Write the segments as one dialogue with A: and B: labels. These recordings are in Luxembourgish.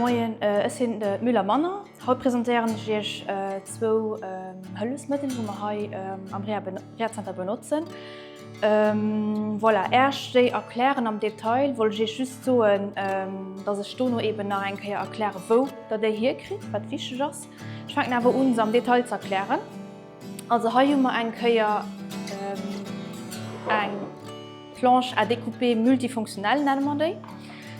A: Moien, ech sinn de Müller Manner. Haut presentéieren ech Iech zwou Hëllefsmëttel, wou mer hei am Rehazenter benotzen. Voilà, är ech déi erklären am Detail, wollt ech Iech just soen, dass ech dono eben nach eng Kéier erkläre wou der déi hierkritt, wat wichteg ass. Ech fänken awer un, se am Detail ze erklären. Also hei hu mer eng Kéier eng Planche à découper multifonctionnelle nenne mer déi.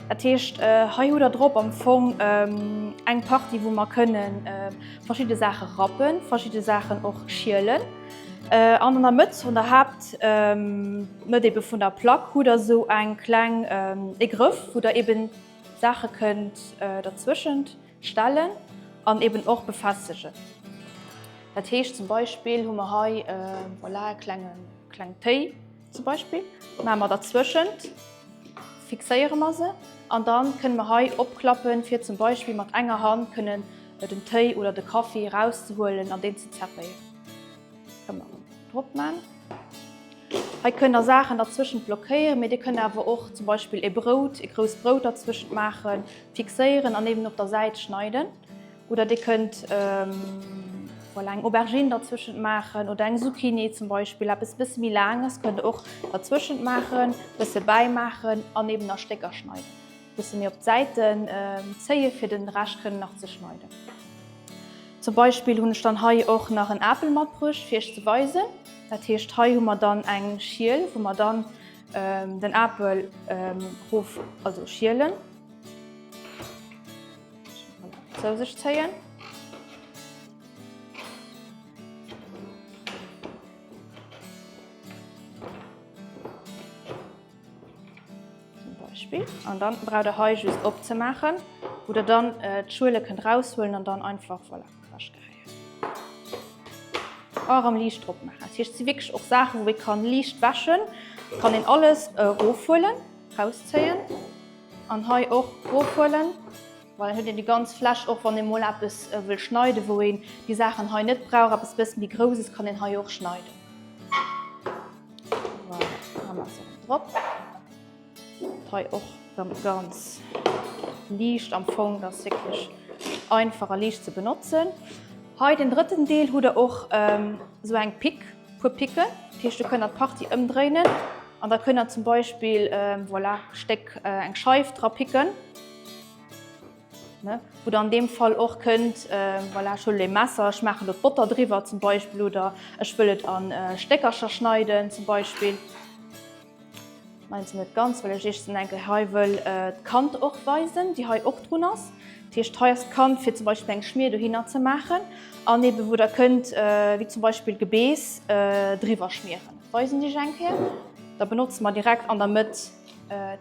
A: Dat heescht hei hutt der drop am Fong eng Partie wou mer kënne verschidde Saache rappen, verschidde Saachen och schielen. An an der Mëtt, an der Haaptmëtt ebe vun der Plack hutt der esou eng kleng e Grëff wou der eben Saache kënnt derzwëschent stellen an eben och befestegen. Dat heescht zum Beispill hu mer hei voilà e klengen kleng Téi zum Beispill, maache mer derzwëschent, fixéiere mer se an dann kënne mer hei opklappen, fir zum Beispill mat enger Hand kënnen den Téi oder de Kaffi erauszehuelen an deen ze zervéieren. Kënne mer drop man. Hei kënnt der Saachen derzwëschent blockéieren, mee Dir kënnt awer och zum Beispill e Brout, e grousst Brout derzwëschent maachen, fixéieren an eben op der Säit schneiden. Oder Dir kënnt voilà, eng Aubergine derzwëschent maachen oder eng Zucchini zum Beispill, eppes bësse méi laanges kënnt der och derzwëschent maachen, bësse bäimaachen an eben a Stécker schneiden. Bësse méi op d'Säiten zéie fir den Rescht kënnen nach ze schneiden. Zum Beispill hunn ech dann hei och nach en Apel matbruecht fir iech ze weisen. Dat heescht hei hu mer dann eng Schiel wou mer dann den Apel rof, also schielen, zou sech zéien. Zum Beispill. An dann braucht der hei just opzemaachen, wou der dann d'Schuele kënnt raushuelen an dann einfach, voilà, ewechgeheien. A erëm liicht drop maachen. Dat heescht, et si wierklech och Saachen, wou ee kann liicht wäschen. Kann een alles erofhuelen, rauszéien an hei och erofhuelen. Voilà, dann huet een déi ganz Fläch, och wann ee mol eppes wëll schneiden, wou een déi Saachen hei net brauch, eppes e bësse méi Grousses kann een hei och schneiden. Voilà, dann ass se drop. Hei och rëm ganz liicht am Fong, das ass wierklech einfach a liicht ze benotzen. Hei den drëtten Deel hutt der och esou eng Pick, puer Picken, dat heescht do kënnt der d'Partie ëmdréinen an da kënnt der zum Beispill voilà Stéck eng Scheif dra picken. Ne, wou der an deem Fall och kënnt, voilà, ech huelen e Messer, ech maachen do d'Botter driwwer zum Beispill oder ech wëll et a Stéckercher schneiden zum Beispill. Meinen se net ganz, well ech iech dann eng Kéier hei wëll d'Kant och weisen, déi hei och drun ass. Dat heescht, hei ass d'Kant fir zum Beispill eng Schmier dohinner ze maachen an ebe wou der kënnt wéi zum Beispill Gebeess driwwer schmieren. Dat weisen ech iech eng Kéier. Da benotze mer direkt an der Mëtt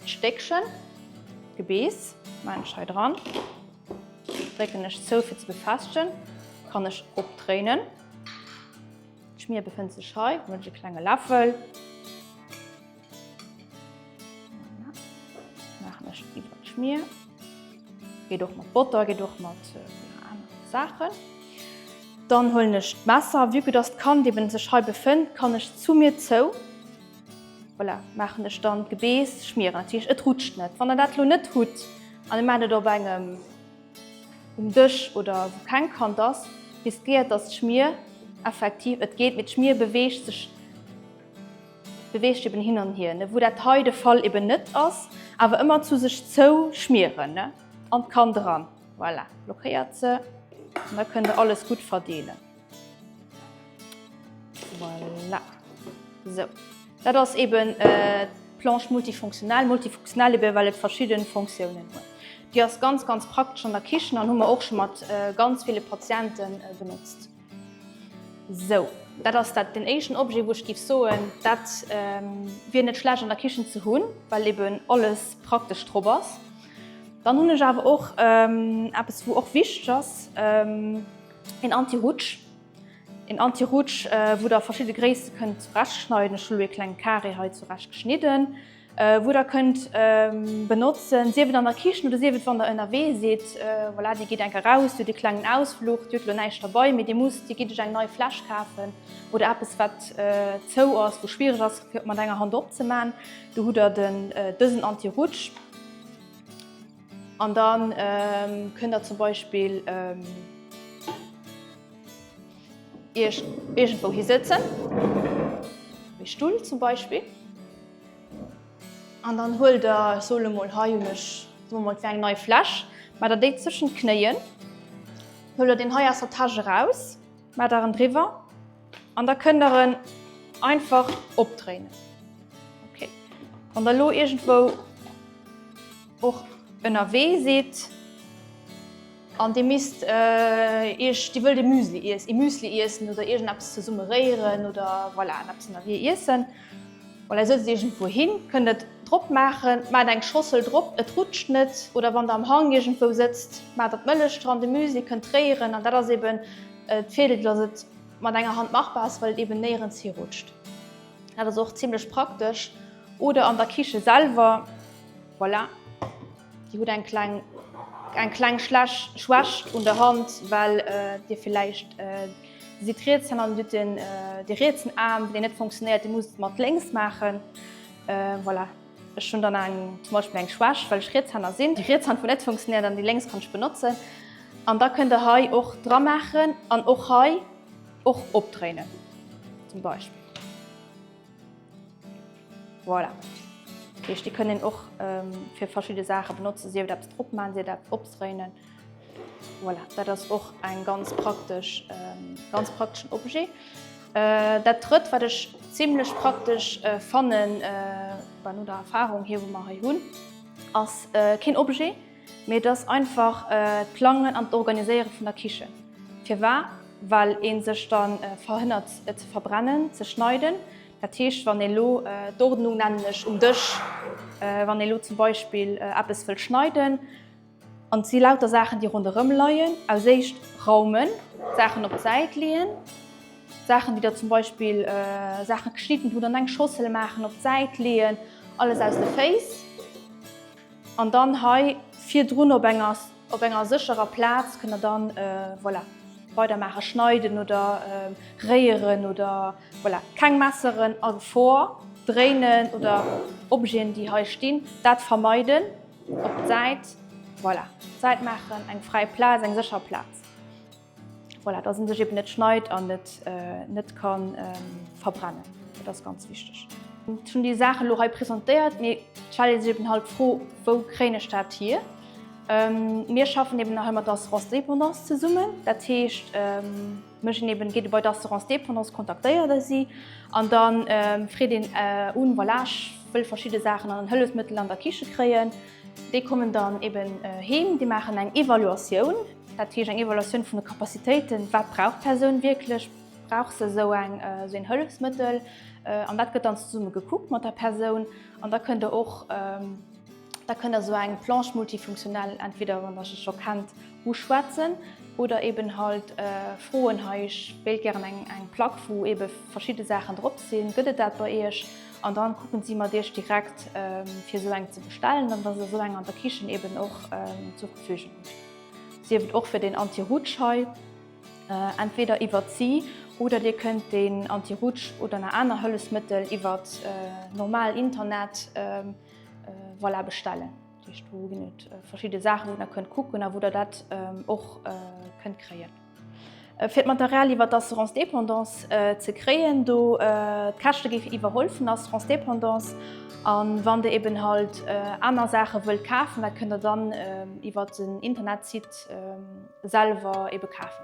A: d'Stéckchen. Gebeess maan ech hei dran, drécken ech zou fir ze befestigen, kann ech opdréinen. D'Schmier befënnt sech hei, huelen ech e klenge Läffel, maachen ech iwwer d'Schmier. Geet och mat Botter, geet och mat anere Saachen. Dann huelen ech d'Messer, vue que dass d'Kand eben sech hei befënnt, kann ech zu mir zou. Voilà, maachen ech dann d'Gebeess schmieren. Dat heescht, et rutscht net. Wann der dat elo net hutt an dir maacht et op engem um Dësch oder wou keng Kant ass, riskéiert dass d'Schmier effektiv, et geet, mee d'Schmier beweegt sech, beweegt eben hin an hier, ne, wou dat hei de Fall eben net ass. Awer ëmmer zu sech zou schmieren, ne, an d'Kant eran. Voilà, blockéiert se an da kënnt der alles gutt verdeelen. Voilà. Sou. Dat ass eben d'Planche multifonctionnelle. Multifonctionnelle eben, well et verschidde Fonctiounen huet. Déi ass ganz, ganz praktesch an der Kichen an hu mer och scho mat ganz ville Patiente benotzt. Sou, dat ass dat den éischten Objet, wou ech géif soen, dat wier net schlecht an der Kichen ze hunn, well eben alles praktesch drop ass. Dann hunn ech awer och eppes, wou och wichteg ass. Een Anti-Rutsch, een Anti-Rutsch, wou der verschidde Gréisste kënnt zurechtschneiden. Ech hu lo ee klenge Carré hei zurecht geschnidden, wou der kënnt benotzen, sief et an der Kichen oder sief et wann der ënnerwee sidd. Voilà, dir gitt eng Kéier raus, dir hutt e klengen Ausfluch, dir hutt lo näischt derbei, mee dir musst, dir gitt iech eng nei Fläsch kafen oder eppes wat zou ass, wou schwiereg ass fir mat enger Hand opzeman. Do hutt der den dësen Anti-Rutsch. An da kënnt der zum Beispill Iech iergendwou hisëtzen, op ee Stull zum Beispill. An dann huelt der, ech soe lo mol, hei hunn ech, soe mer mol, et wär eng nei Fläsch, maacht der déi zwëschen d'Knéien, huelt der deen hei aus der Täsch eraus, maacht der en driwwer an da kënnt der en einfach opdréinen. Okay. Wann der elo iergendwou och ënnerwee sidd an Dir misst Iech, Dir wëllt e Müsli iess, e Müsli iessen oder iergendeppes zesumme réieren oder voilà, eppes ënnerwee iessen, voilà, sëtzt iergendwou hin, kënnt et drop maachen, maacht eng Schossel drop, et rutscht net oder wann Der am Hang iergendwou sëtzt, maacht Der d'Mëllech dran, de Müsli, kënnt réieren an dat ass eben d'Virdeel, dass et mat enger Hand machbar ass, well et eben néierens hirutscht. Dat ass och zimlech praktesch. Oder an der Kiche selwer, voilà, Dir hutt eng kleng, eng kleng Schläch, Schwächt un der Hand, well Dir villäicht, Dir sidd Rietshänner an Dir hutt den, de rietsen Aarm, deen net funktionéiert, Dir musst et mat lénks maachen. Voilà, ech hunn dann eng, zum Beispill eng Schwächt, well ech Rietshänner sinn. Déi riets Hand, wou net funktionéiert, an déi lénks kann ech benotzen. An da kënnt Der hei och dramaachen an och hei och opdréinen zum Beispill. Voilà. Dat heescht, déi kënnen een och fir verschidde Saache benotzen, sief et eppes drop maachen, sief et eppes opdréinen. Voilà, dat ass och eng ganz praktesch, ganz prakteschen Objet. Dat drëtt, wat ech zimlech praktesch fannen, bah, no der Erfahrung hier, wou mer hei hunn, ass keen Objet, Mee et ass einfach d'Plangen an d'Organiséiere vun der Kichen. Firwar? Well ee sech da verhënnert ze verbrennen, ze schneiden. Dat heescht, wann ee lo, d'Ordnung nennen ech um Dësch, wann ee lo zum Beispill eppes wëllt schneiden, an et si lauter Saachen, déi ronderëm leien, aus éischt raumen, d'Saachen op d'Säit leeën, Saachen, déi der zum Beispill Saache geschnidden hutt, an eng Schossel maachen, op d'Säit leeën, alles aus de Féiss. An dann hei virdrun op enger op enger sécherer Plaz kënnt der dann voilà weidermaachen, schneiden oder réieren oder voilà. Keng Messeren a Gefor, dréinen oder Objeten déi hei stinn, dat vermeiden, op d'Säit, voilà, d'Säit maachen, eng fräi Plaz, eng sécher Plaz. Voilà, dass en sech eben net schneit an net, net kann verbrennen. Dat ass ganz wichteg. Ech hunn déi Saachen elo hei presentéiert, mee et stellt ee sech eben halt d'Fro, Wou kréien ech dat hier? Mir schaffen eben hei mat der Assurance dépendance zesummen. Dat heescht, mécht een eben, geet ee bei d'Assurance dépendance, kontaktéiert e si an da freet een un, Voilà, ech wëll verschidde Saachen an Hëllefsmëttel an der Kiche kréien. Déi kommen dann eben heem, déi maachen eng Evaluatioun. Dat heescht eng Evaluatioun vun de Capacitéiten, wat brauch d'Persoun wierklech, brauch se esou eng, esou een Hëllefsmëttel? An dat gëtt dann zesumme gekuckt mat der Persoun. An da kënnt Der och, da kënnt Der esou eng Planche multifunctionnelle entweder, wann Der se scho kennt, uschwätzen oder eben halt froen, hei ech wéilt gären eng, eng Plack, wou ebe verschidde Saachen drop sinn, gëtt et dat bei Iech? An dann kucken si mat Iech direkt fir esou eng ze bestellen an dass Der esou eng an der Kichen eben och zur Verfügung hutt. Sief et och fir den Anti-Rutsch hei, entweder iwwert si oder Dir kënnt den Anti-Rutsch oder nach aner Hëllefsmëttel iwwert normal Internet, voilà, bestellen. Dat heescht, do ginn et verschidde Saachen, wou Der kënnt kucken a wou Der dat och kënnt kréien. Fir d'Material iwwer d'Assurance dépendance ze kréien, do d'Käschte géife iwwerholl vun der Assurance dépendance. An wann Der eben halt aner Saache wëllt kafen, dat kënnt Der dann iwwer den Internetsite selwer ebe kafen.